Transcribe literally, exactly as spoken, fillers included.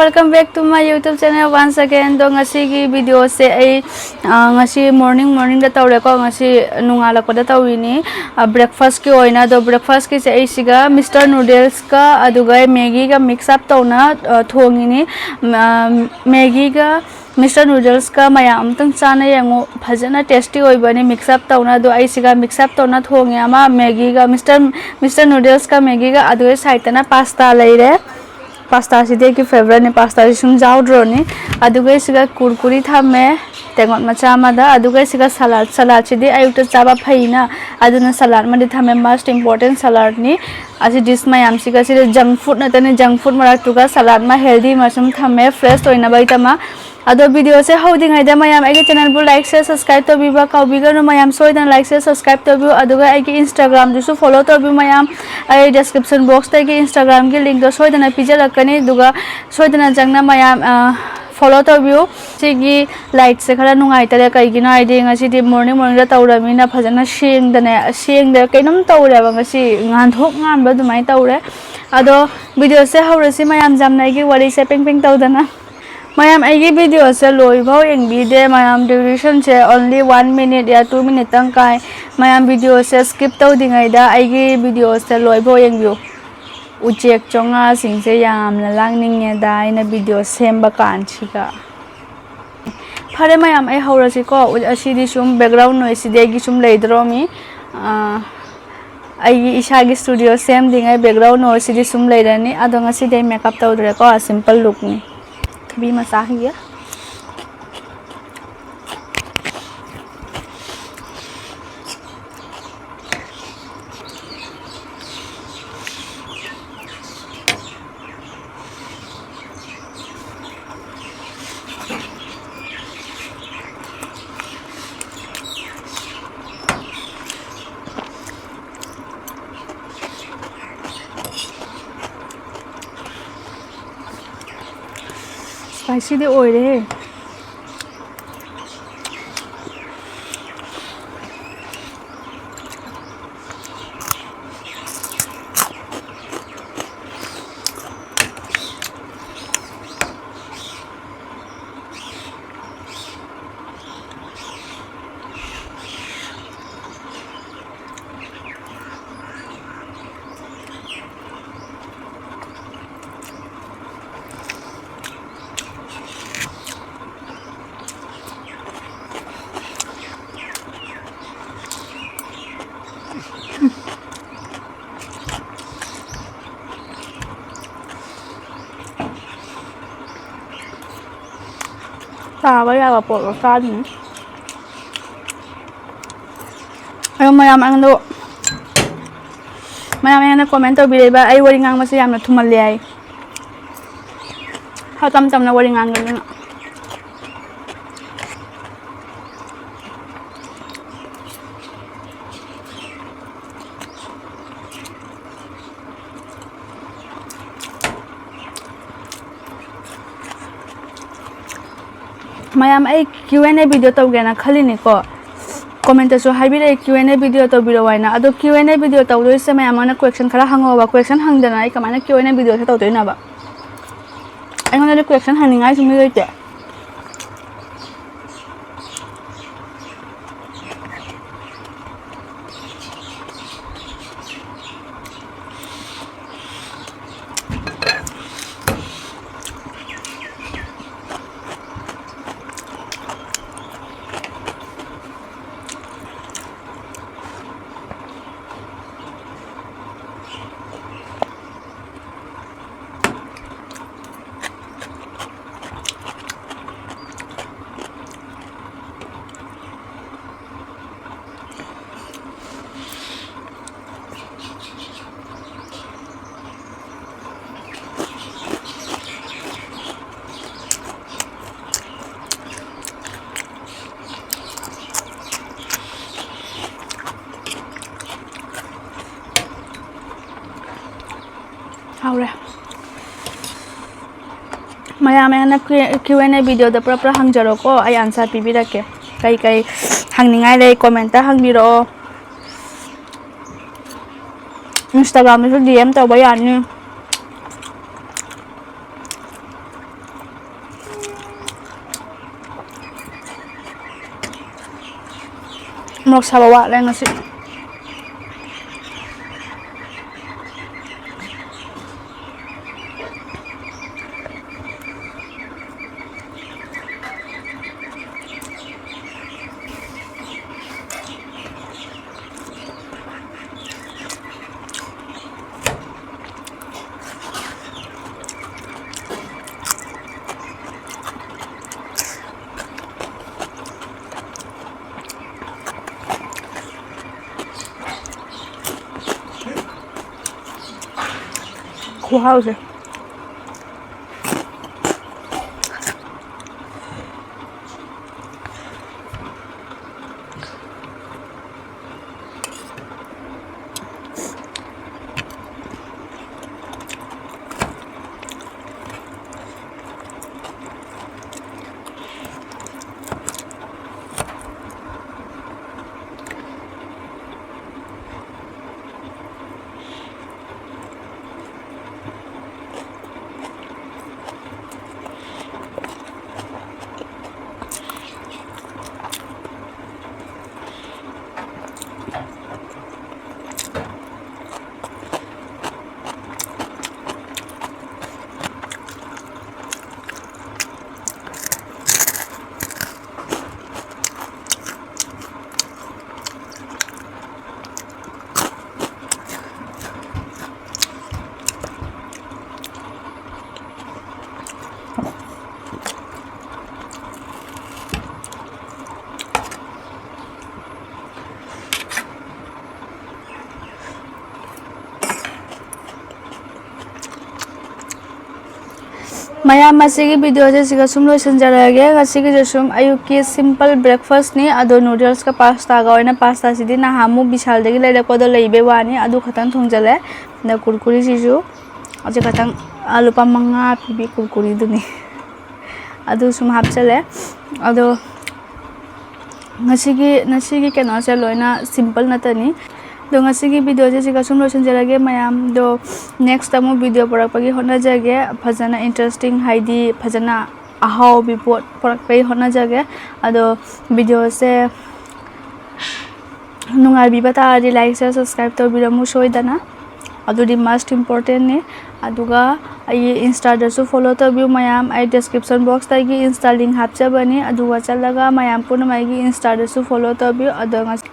Welcome back to my YouTube channel once again. ꯑꯗꯣ ꯉꯁꯤꯒꯤ ꯚꯤꯗꯤꯑꯣꯁꯦ ꯑꯩ, ꯑ, ꯉꯁꯤ ꯃꯣꯔꯅꯤꯡ, ꯃꯣꯔꯅꯤꯡꯗ ꯇꯧꯔꯦꯀꯣ꯫ ꯉꯁꯤ ꯅꯣꯡꯉꯥꯜꯂꯛꯄꯗ ꯇꯧꯔꯤꯅꯤ, ꯑ, ꯕ꯭ꯔꯦꯛꯐꯥꯁꯀꯤ ꯑꯣꯏꯅ꯫ ꯑꯗꯣ ꯕ꯭ꯔꯦꯛꯐꯥꯁꯀꯤꯁꯦ ꯑꯩ ꯁꯤꯒ ꯃꯤꯁꯇꯔ ꯅꯨꯗꯜꯁꯀ ꯑꯗꯨꯒ ꯃꯦꯒꯤꯒ ꯃꯤꯛꯁ ꯑꯞ ꯇꯧꯅ, ꯑ, ꯊꯣꯡꯉꯤꯅꯤ꯫ ꯃ-, ꯃꯦꯒꯤꯒ ꯃꯤꯁꯇꯔ ꯅꯨꯗꯜꯁꯀ ꯃꯌꯥꯝ ꯑꯝꯇꯪ ꯆꯥꯅ ꯌꯦꯡꯉꯨ, ꯐꯖꯅ ꯇꯦꯁꯇꯤ ꯑꯣꯏꯕꯅꯤ ꯃꯤꯛꯁ ꯑꯞ ꯇꯧꯅ꯫ ꯑꯗꯣ ꯑꯩ ꯁꯤꯒ ꯃꯤꯛꯁ ꯑꯞ ꯇꯧꯅ ꯊꯣꯡꯉꯦ ꯑꯃ ꯃꯦꯒꯤꯒ, ꯃꯤꯁꯇꯔ, ꯃꯤꯁꯇꯔ ꯅꯨꯗꯜꯁꯀ ꯃꯦꯒꯤꯒ꯫ ꯑꯗꯨꯒ ꯁꯥꯏꯠꯇꯅ ꯄꯥꯁꯇꯥ ꯂꯩꯔꯦ꯫ ꯄꯥꯁꯇꯥꯁꯤꯗꯤ ꯑꯩꯒꯤ ꯐꯦꯕꯔꯅꯤ, ꯄꯥꯁꯇꯥꯁꯤ ꯁꯨꯝ ꯌꯥꯎꯗ꯭ꯔꯣꯅꯤ꯫ ꯑꯗꯨꯒ ꯁꯤꯒ ꯀꯨꯔꯀꯨꯔꯤ ꯊꯝꯃꯦ ꯇꯦꯡꯀꯣꯠ ꯃꯆꯥ ꯑꯃꯗ꯫ ꯑꯗꯨꯒ ꯁꯤꯒ ꯁꯂꯥꯗ, ꯁꯂꯥꯗꯁꯤꯗꯤ ꯑꯌꯨꯛꯇ ꯆꯥꯕ ꯐꯩꯅ, ꯑꯗꯨꯅ ꯁꯂꯥꯗ ꯑꯃꯗꯤ ꯊꯝꯃꯦ, most important ꯁꯂꯥꯗꯅꯤ꯫ ꯑꯁꯤ ꯗꯤꯁ ꯃꯌꯥꯝꯁꯤꯒ, ꯁꯤꯗ ꯖꯪ ꯐꯨꯗ ꯅꯠꯇꯅ, ꯖꯪ ꯐꯨꯗ ꯃꯔꯛꯇꯨꯒ ꯁꯂꯥꯗ ꯑꯃ, ꯍꯦꯜꯗꯤ ꯑꯃ ꯁꯨꯝ ꯊꯝꯃꯦ, ꯐ꯭ꯔꯦꯁ ꯑꯣꯏꯅꯕꯒꯤꯗꯃꯛ꯫ ꯑꯗꯣ ꯚꯤꯗꯤꯑꯣꯁꯦ ꯍꯧꯗ꯭ꯔꯤꯉꯩꯗ ꯃꯌꯥꯝ ꯑꯩꯒꯤ ꯆꯦꯅꯦꯜꯕꯨ ꯂꯥꯏꯛ, ꯁꯤꯌꯔ, ꯁꯕꯁꯀ꯭ꯔꯥꯏꯕ ꯇꯧꯕꯤꯕ ꯀꯥꯎꯕꯤꯒꯅꯨ ꯃꯌꯥꯝ, ꯁꯣꯏꯗꯅ ꯂꯥꯏꯛ, ꯁꯤꯌꯔ, ꯁꯕꯁꯀ꯭ꯔꯥꯏꯕ ꯇꯧꯕꯤꯌꯨ꯫ ꯑꯗꯨꯒ ꯑꯩꯒꯤ ꯏꯟꯁꯇꯥꯒ꯭ꯔꯥꯝꯗꯨꯁꯨ ꯐꯣꯂꯣ ꯇꯧꯕꯤꯌꯨ ꯃꯌꯥꯝ, ꯑꯩ ꯗꯤꯁꯀ꯭ꯔꯤꯞꯁꯟ ꯕꯣꯛꯁꯇ ꯑꯩꯒꯤ ꯏꯟꯁꯇꯥꯒ꯭ꯔꯥꯝꯒꯤ ꯂꯤꯡꯛꯇꯣ ꯁꯣꯏꯗꯅ ꯄꯤꯖꯔꯛꯀꯅꯤ꯫ ꯑꯗꯨꯒ ꯁꯣꯏꯗꯅ ꯆꯪꯅ ꯃꯌꯥꯝ, ꯑ, ꯐꯣꯂꯣ ꯇꯧꯕꯤꯌꯨ꯫ ꯁꯤꯒꯤ ꯂꯥꯏꯠꯁꯦ ꯈꯔ ꯅꯨꯡꯉꯥꯏꯇꯔꯦ, ꯀꯩꯒꯤꯅꯣ ꯍꯥꯏꯗꯤ ꯉꯁꯤꯗꯤ ꯃꯣꯔꯅꯤꯡ ꯃꯣꯔꯅꯤꯡꯗ ꯇꯧꯔꯕꯅꯤꯅ ꯐꯖꯅ ꯁꯦꯡꯗꯅꯦ, ꯁꯦꯡꯗ ꯀꯩꯅꯣꯝ ꯇꯧꯔꯦꯕ ꯉꯁꯤ, ꯉꯥꯟꯊꯣꯛ ꯉꯥꯟꯕ ꯑꯗꯨꯃꯥꯏꯅ ꯇꯧꯔꯦ꯫ ꯑꯗꯣ ꯚꯤꯗꯤꯑꯣꯁꯦ ꯍꯧꯔꯁꯤ ꯃꯌꯥꯝ, ꯌꯥꯝꯅ ꯑꯩꯒꯤ ꯋꯥꯔꯤꯁꯦ ꯄꯦꯡ ꯄꯦꯡ ꯇꯧꯗꯅ꯫ ꯃꯌꯥꯝ ꯑꯩꯒꯤ ꯚꯤꯗꯤꯑꯣꯁꯦ ꯂꯣꯏꯐꯥꯎ ꯌꯦꯡꯕꯤꯗꯦ ꯃꯌꯥꯝ, ꯗ꯭ꯌꯨꯔꯦꯁꯟꯁꯦ only one minute ꯌꯥ two minute ꯇꯪ ꯀꯥꯏ꯫ ꯃꯌꯥꯝ ꯚꯤꯗꯤꯑꯣꯁꯦ ꯁ꯭ꯀꯤꯞ ꯇꯧꯗ꯭ꯔꯤꯉꯩꯗ ꯑꯩꯒꯤ ꯚꯤꯗꯤꯑꯣꯁꯦ ꯂꯣꯏꯐꯥꯎ ꯌꯦꯡꯕꯤꯌꯨ꯫ ꯎꯆꯦꯛ ꯆꯣꯉꯥꯁꯤꯡꯁꯦ ꯌꯥꯝꯅ ꯂꯥꯡꯅꯤꯡꯉꯦꯗ ꯑꯩꯅ ꯚꯤꯗꯤꯑꯣ ꯁꯦꯝꯕ ꯀꯥꯟꯁꯤꯗ꯫ ꯐꯔꯦ ꯃꯌꯥꯝ, ꯑꯩ ꯍꯧꯔꯁꯤꯀꯣ꯫ ꯎ-, ꯑꯁꯤꯗꯤ ꯁꯨꯝ ꯕꯦꯛꯒ꯭ꯔꯥꯎꯟ ꯅꯣꯏꯁꯁꯤꯗꯤ ꯑꯩꯒꯤ ꯁꯨꯝ ꯂꯩꯗ꯭ꯔꯣꯃꯤ꯫ ꯑꯥ, ꯑꯩꯒꯤ ꯏꯁꯥꯒꯤ ꯁ꯭ꯇꯨꯗꯤꯑꯣ ꯁꯦꯝꯗ꯭ꯔꯤꯉꯩ ꯕꯦꯛꯒ꯭ꯔꯥꯎꯟ ꯅꯣꯏꯁꯁꯤꯗꯤ ꯁꯨꯝ ꯂꯩꯔꯅꯤ꯫ ꯑꯗꯣ ꯉꯁꯤꯗꯤ ꯑꯩ ꯃꯦꯀꯞ ꯇꯧꯗ꯭ꯔꯦꯀꯣ, ꯁꯤꯝꯄꯜ ꯂꯨꯛꯅꯤ꯫ ꯊꯕꯤ ꯃꯆꯥ ꯍꯤꯌꯦ꯫ ꯁ꯭ꯄꯥꯏꯁꯤꯗꯤ ꯑꯣꯏꯔꯦꯍꯦ꯫ ꯇꯥꯕ ꯌꯥꯕ ꯄꯣꯠꯂꯣ ꯆꯥꯗꯣꯏꯅꯤ꯫ ꯑꯗꯣ ꯃꯌꯥꯝ ꯑꯩꯉꯣꯟꯗ, ꯃꯌꯥꯝ ꯑꯩꯉꯣꯟꯗ comment ꯇꯧꯕꯤꯔꯛꯏꯕ, "ꯑꯩ ꯋꯥꯔꯤ ꯉꯥꯡꯕꯁꯦ ꯌꯥꯝꯅ ꯊꯨꯃꯜꯂꯦ" ꯍꯥꯏ꯫ ꯈꯔ ꯇꯝ ꯇꯝꯅ ꯋꯥꯔꯤ ꯉꯥꯡꯒꯦ ꯑꯗꯨꯅ꯫ ꯃꯌꯥꯝ, ꯑꯩ Q and A video ꯇꯧꯒꯦꯅ ꯈꯜꯂꯤꯅꯤꯀꯣ꯫ Comment ꯇꯁꯨ ꯍꯥꯏꯕꯤꯔꯛꯑꯦ Q and A video ꯇꯧꯕꯤꯔꯛꯑꯣ ꯍꯥꯏꯅ꯫ ꯑꯗꯣ Q and A video ꯇꯧꯗꯣꯏꯁꯦ ꯃꯌꯥꯝ ꯑꯃꯅ question ꯈꯔ ꯍꯪꯉꯛꯑꯣꯕ꯫ Question ꯍꯪꯗꯅ ꯑꯩ ꯀꯃꯥꯏꯅ Q and A video ꯁꯦ ꯇꯧꯗꯣꯏꯅꯣꯕ? ꯑꯩꯉꯣꯟꯗꯗꯤ question ꯍꯪꯅꯤꯡꯉꯥꯏꯁꯨ ꯃꯤ ꯂꯩꯇꯦ꯫ ꯍꯥꯎꯔꯦ꯫ ꯃꯌꯥꯝ ꯃꯌꯥꯝꯅ Q and A video ꯗ ꯄꯨꯔꯥ ꯄꯨꯔꯥ ꯍꯪꯖꯔꯣꯀꯣ, ꯑꯩ answer ꯄꯤꯕꯤꯔꯛꯀꯦ꯫ ꯀꯩ ꯀꯩ ꯍꯪꯅꯤꯡꯉꯥꯏ ꯂꯩ comment ꯇ ꯍꯪꯕꯤꯔꯛꯑꯣ꯫ Instagram ꯗꯁꯨ D M ꯇꯧꯕ ꯌꯥꯅꯤ꯫ ꯃꯣꯔꯣꯛ ꯁꯥꯕ ꯋꯥꯠꯂꯦ ꯉꯁꯤ꯫ ꯈꯨꯍꯥꯎꯁꯦ꯫ ꯃꯌꯥꯝ, ꯃꯁꯤꯒꯤ videoꯁꯦ ꯁꯤꯒ ꯁꯨꯝ ꯂꯣꯏꯁꯤꯟꯖꯔꯒꯦ꯫ ꯉꯁꯤꯒꯤꯁꯦ ꯁꯨꯝ ꯑꯌꯨꯛꯀꯤ simple breakfastꯅꯤ꯫ ꯑꯗꯣ noodlesꯀ pastaꯒ ꯑꯣꯏꯅ, pastaꯁꯤꯗꯤ ꯅꯍꯥꯟꯃꯨꯛ ꯕꯤꯁꯥꯜꯗꯒꯤ ꯂꯩꯔꯛꯄꯗꯣ ꯂꯩꯕꯩ ꯋꯥꯅꯤ, ꯑꯗꯨ ꯈꯛꯇꯪ ꯊꯣꯡꯖꯜꯂꯦ꯫ ꯑꯗ ꯀꯨꯔꯀꯨꯔꯤꯁꯤꯁꯨ ꯍꯧꯖꯤꯛ ꯈꯛꯇꯪ, ꯑ, ꯂꯨꯄꯥ ꯃꯉꯥ ꯄꯤꯕꯤ ꯀꯨꯔꯀꯨꯔꯤꯗꯨꯅꯤ꯫ ꯑꯗꯨ ꯁꯨꯝ ꯍꯥꯞꯆꯜꯂꯦ꯫ ꯑꯗꯣ ꯉꯁꯤꯒꯤ, ꯉꯁꯤꯒꯤ ꯀꯩꯅꯣꯁꯦ ꯂꯣꯏꯅ simple ꯉꯥꯛꯇꯅꯤ꯫ ꯑꯗꯣ ꯉꯁꯤꯒꯤ videoꯁꯦ ꯁꯤꯒ ꯁꯨꯝ ꯂꯣꯏꯁꯤꯟꯖꯔꯒꯦ ꯃꯌꯥꯝꯗꯣ꯫ Next ꯑꯃꯨꯛ video ꯄꯨꯔꯛꯄꯒꯤ ꯍꯣꯠꯅꯖꯒꯦ꯫ ꯐꯖꯅ interesting, ꯍꯥꯏꯗꯤ ꯐꯖꯅ ꯑꯍꯥꯎꯕꯤ ꯄꯣꯠ ꯄꯨꯔꯛꯄꯒꯤ ꯍꯣꯠꯅꯖꯒꯦ꯫ ꯑꯗꯣ videoꯁꯦ ꯅꯨꯡꯉꯥꯏꯕꯤꯕ ꯇꯥꯔꯗꯤ like, share, subscribe ꯇꯧꯕꯤꯔꯝꯃꯨ ꯁꯣꯏꯗꯅ꯫ ꯑꯗꯨꯗꯤ most importantꯅꯤ꯫ ꯑꯗꯨꯒ ꯑꯩꯒꯤ Instaꯗꯁꯨ follow ꯇꯧꯕꯤꯌꯨ ꯃꯌꯥꯝ꯫ ꯑꯩ description boxꯇ ꯑꯩꯒꯤ Insta link ꯍꯥꯞꯆꯕꯅꯤ꯫ ꯑꯗꯨꯒ ꯆꯠꯂꯒ ꯃꯌꯥꯝ ꯄꯨꯝꯅꯃꯛ ꯑꯩꯒꯤ Instaꯗꯁꯨ follow ꯇꯧꯕꯤꯌꯨ꯫ ꯑꯗꯣ ꯉꯁꯤ